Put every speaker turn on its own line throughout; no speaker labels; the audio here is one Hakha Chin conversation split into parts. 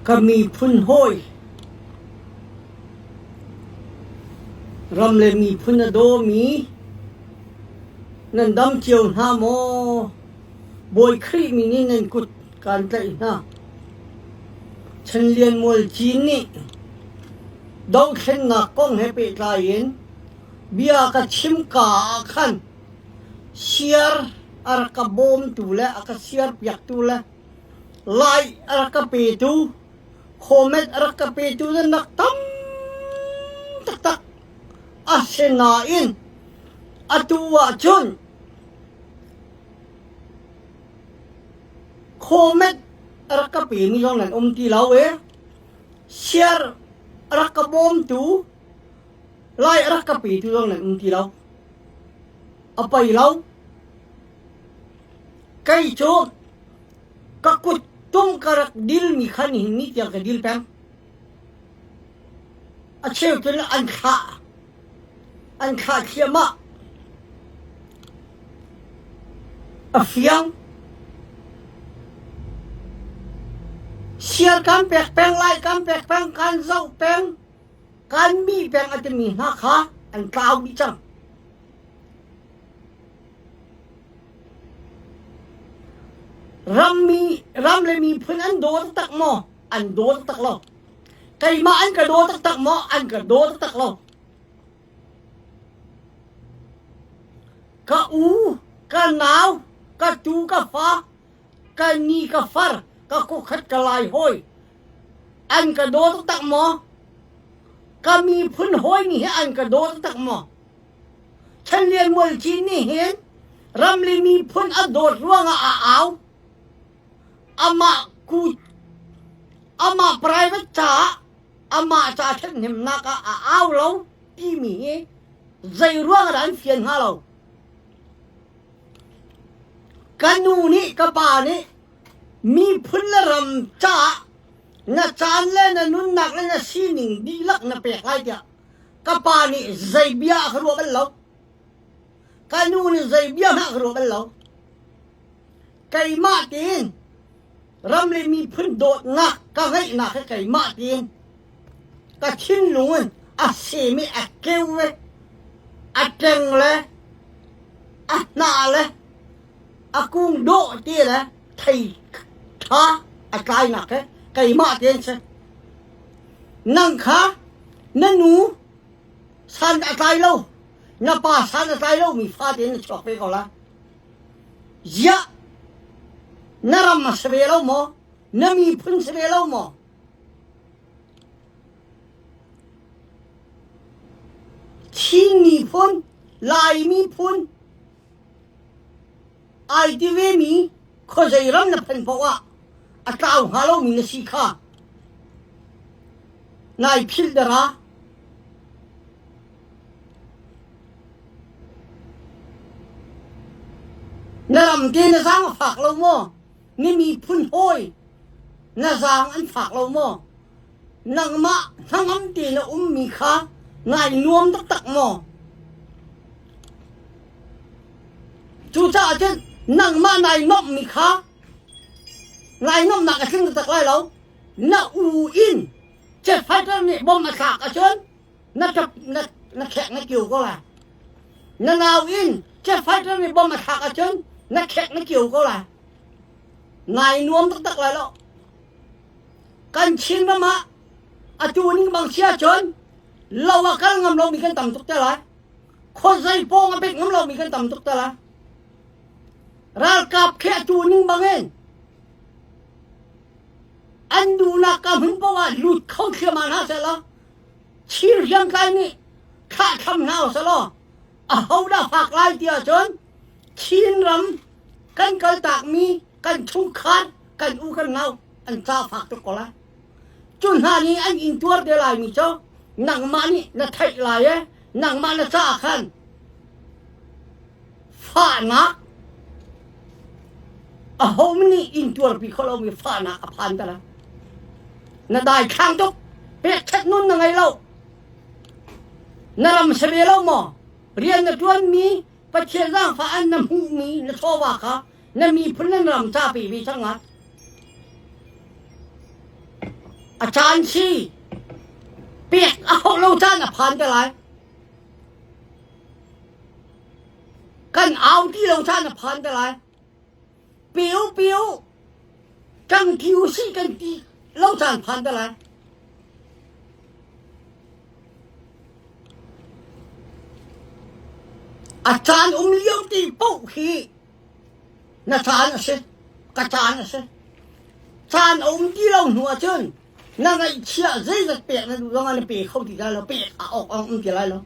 Ka miphun hawi ram le miphun a dawmi nan dam cio hna maw? Bawi Khrih min in nan kut kaan tlaih hna. Chan Lian Mual Cin nih dothlennak kong he pehtlai in bia ka chim ka ah khan siar a rak ka bawmtu le a ka siarpiaktu le Lai a rak ka petu, comment a rak ka petu nan rak tam taktak. Asinain atu ahcun comment a rak ka pemi zong nan um ti lo i share a rak ka bawmtu, lai a rak ka petu zong nan um ti lo. A pei lo. Kei cu ka kuttum ka rak dilmi kha nihin ni tiang ka dil peng. A cheu cun an thlah. An thlah thliahmah. A fiang. Sial kan pek peng lai, kan pek peng, kan zoh peng, kan mi peng a timi hna kha an tlau dih cang. Rammi, ram le miphun an daw taktak maw? An daw taktak lo. Keimah an ka daw taktak maw? An ka daw taktak lo. Ka u, ka nau, ka tu, ka fa, ka ni, ka far, ka kukhat, ka lai hawi, an ka daw taktak maw? Ka miphun hawi nih hi an ka daw taktak maw? Chan Lian Mual Cin nih hin ram le miphun a dawt ruangah a au. Amah ku amah private caah amah ca ṭhathnemnak ah a au lo timi hi zei ruangah dah an fian hnga lo. Ka nu nih ka pa nih miphun le ram caah na caan le na nunnak le na sining dihlak na pek lai tiah Ka pa nih zei bia a ka ruah bal lo. Ka nu nih zei bia hmanh a ka ruah bal lo. Keimah tiin ram le miphun dawtnak ka ngeihnak hi keimah tiin ka thinlung in a sem i a keu i a ṭeng le a hnah le a kung dawh ti le thei ṭha a tlainak hi keimah tiin si. Nang kha na nu san a tlai lo na pa san a tlai lomi fate na chuak ve ko la ziah na ram a si ve lo maw na miphun si ve lo maw Chin miphun Lai miphun ai ti vemi khuazei ram na phanh paoh ah a tlau hnga lomi na si kha nai philh dara na ram te na zaang a fak lo maw na miphun hawi na zaang an fak lo maw nangmah hnangam te na ummi kha nai nuam taktak maw Cucaah cun nangmah nai nuamhmi kha nai nuamhnak a tling taktak lai lo. Na u in jet fighter nih bom a thlak ahcun na ṭap na na khek na kio ko lai. Na nau in jet fighter nih bom a thlak ahcun na khek na kio ko lai. Nai nuam taktak lai lo. Kan Chin ram ah atu ning bang si ahcun lo ah kal ngam lomi kan tam tuk te lai. Khuazei pawng a bet ngam lomi kan tam tuk tala. Ralkap khi a tu ning bangin an duhnak ka hmun paoh ah lut kho thliahmah hna seh law Chin hriamtlai nih thlah tham hna seh law ahodah fak lai ti ahcun Chin ram kan kaltakmi kan chungkhar kan u kan nau an ca fak tuk ko lai. Cu hna nih an intuar te laimi cu nangmah nih na theih lai i nangmah na caah khan fahnak aho nih intuarpi kho lomi fahnak a phan te lai. Na daithlang tuk, pekṭhenh nun na ngei lo. Na ram si ve lo maw? Rian na ṭuanmi Pathian zaangfah an na hmuhmi na chawva kha na miphun nan ram ca pe ve cang ah. A caan si pek a hauh lo caan a phan te lai. Kan au ti lo caan a phan te lai. Piu piu kan ti usih kan ti lo caan phan te lai. A caan um lio ti paoh khi na caan a si ka caan a si caan a um ti lo hnu ahcun na ngaihchiah zeizat pek na duh zongah na pe kho ti lai lo pek a awk a um ti lai lo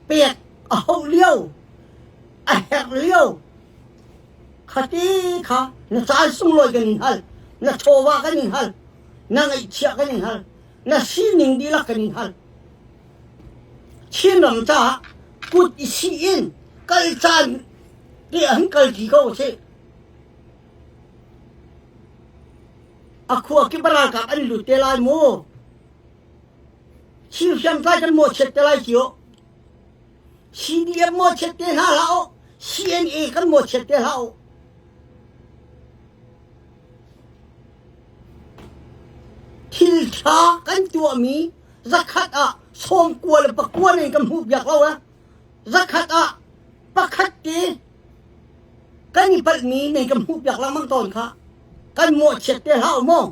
pek a hauh lio a herh lio khati kha na caan sunglawi kan in hal na chawva kan in hal na ngaihchiah kan in hal na sining dihlak kan in hal Chinram caah kut i sih in kal caan te an kal ti ko sih. A khua kip ralkap an lut te lai mu. Chin hriamtlai kan mawhchiat te lai cio. CDF mawhchiat te hna hlah u. CNA kan mawhchiat te hlah u. Thil ṭha kan tuahmi zakhat ah sawmkua le pakua nih kan hmuh piak lo eh. Zakhat ah pakhat te kan i palhmi nih kan hmuh piak lengmang tawn kha kan mawhchiat te hlah u maw.